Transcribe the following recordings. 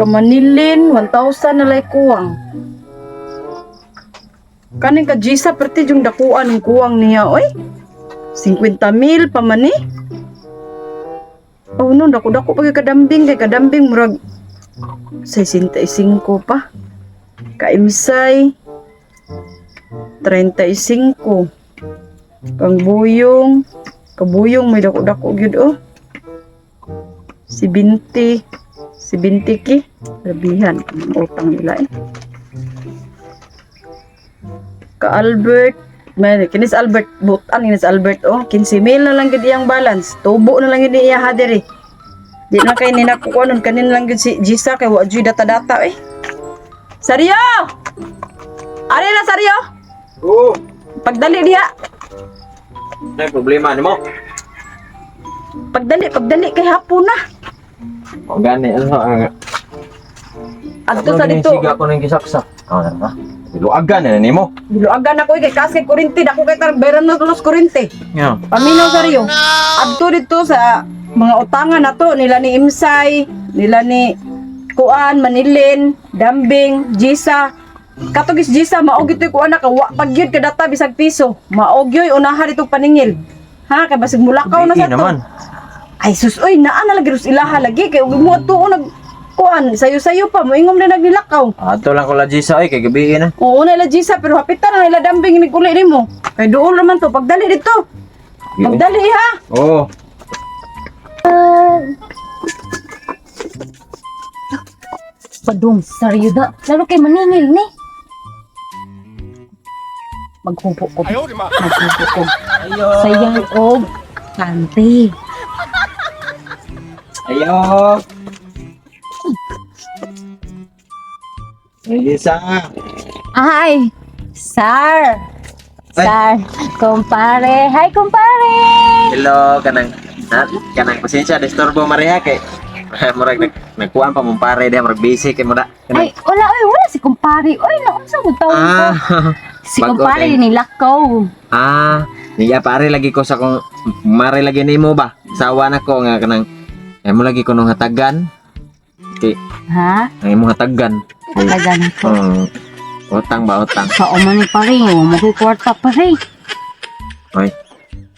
Kamanilin, 1,000 na lay kuwang. Kaning ka Gisa, perti yung dakuan ng kuwang niya, oy. 50 mil pa man eh. Oh no, dako-dako pag kadambing kay kadambing murag 65 pa. Kaimsay 35. Kang buyong, kabuyong may dako-dako gyud oh. 70, 70 ki. Labihan ang utang nila eh. Ka Albert, may kinis Albert butan kinis Albert oh, 15 mil na lang gid iyang balance. Tubo na lang gid iya ha diri. Di na kay ni nakukuha nun kanin lang gid si Gisa kay wa jud data-data eh. Saryo! Ari na Saryo! Oo. Pagdali diha. May problema nimo. Pagdali, pagdali kay hapon na. O gani ano ang Adto sa dito. Siga ko nang gisaksak. Ah, na. Luagan na nimo. Biluagan ako eh, kay kas kay kurente dako kay tar bayran na tulos kurente. Yeah. Paminaw Saryo. Adto dito sa mga utangan nato nila ni Imsay, nila ni Kuan, Manilin, Dambing, Jisa. Katugis Jisa mao gyud to'y kuan na ka wa pag gyud kadata bisag piso. Mao gyud unahan ditong paningil. Ha kay basig mulakaw na Di sa to. naman. Ay sus oy naa na lagi ros ilaha lagi kay ug mo tuo nag kuan sayo-sayo pa moingom na nagnilakaw. Ato lang ko la Gisa ay kay gabi na. Oo na ila Jisa pero hapitan na ila Dambing ni uli nimo. Kay duol naman to pagdali dito. Pagdali ha. Oo. Padung, saryo da. Lalo kay maningil ni. Maghupo ko. Maghupo ko. Sayang og kante. Ayo. Ay, Gisa. Ay, sir. Ay. Sir, kumpare. Hi, kumpare. Hello, kanang na, kanang pasensya disturbo Maria kay murag nag nagkuan pa mong pare diha murag busy kay mura. Ay, wala, oy, wala si kumpare. Oy, naunsa mo taon ko. Ah, Si bago kumpare kay- ni lakaw. Ah, niya pare lagi ko sa kung mare lagi nimo ba. Sawa na ko nga kanang mo lagi ko nung hatagan. Kay Ha? ang imong hatagan. Talaga ko. Utang ba utang? Sa man ni pare, wa mo ko'y kwarta pare. Ay.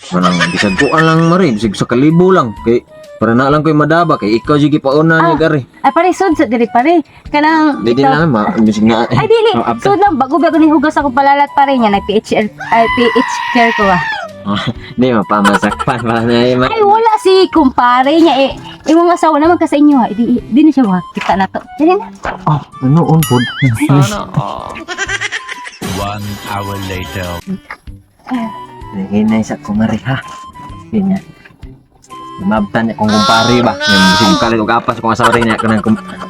Manang bisag ko lang mare, bisag sa kalibo lang kay para na lang ko'y madaba kay ikaw jud gipauna niya gari. Ay pare, sud sa diri pare. Kanang Di din lang ma bisag nga. Ay dili, Oh, abta. sud lang bago bago ni hugas ako palalat pare niya nag PHR ay PH care ko ba. Di mapamasakpan para na eh, Ay wala si kumpare niya eh. Imong asawa naman ka sa inyo ha. Di, di na siya makakita na to. Dili na. Oh, noon po. One hour later. Hinay sa kumari ha. Ganyan. Mabtan niya kung kumpare ba. Yung bisig kalit og apas kung asawa rin niya kanang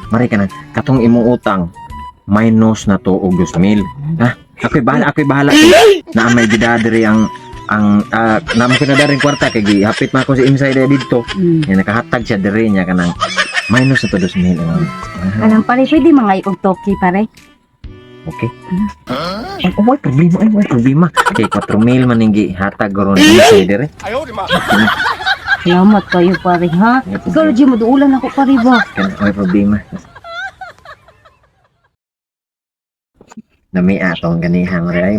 mare kanang katong imong utang minus na to og 2,000. Ha? Ako'y bahala kay naa may gidadiri ang naa ko na daring kwarta kay gihapit man ako si Imsay diri didto. Nga nakahatag siya diri niya kanang minus na to 2,000. Kanang pare pwede mga og toki pare. Okay. Ay, oh, may problema, ay, may problema. Kay 4,000 man ning gihatag ron ni Imsay diri. Salamat kayo pare ha. Ikaw lagi mo duulan ako pare ba. Kan may problema. Nami atong ganihan ay